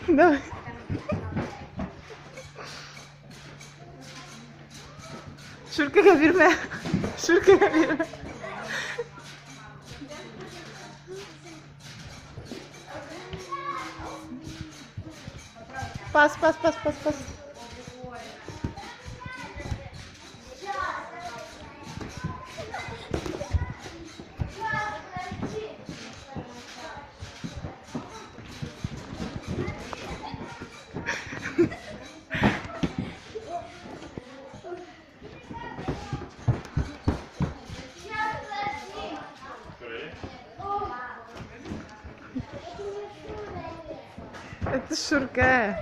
Давай. Шүркегә бирмә. Шүркегә бирмә. Пас, пас, пас, пас, пас. Это шурка.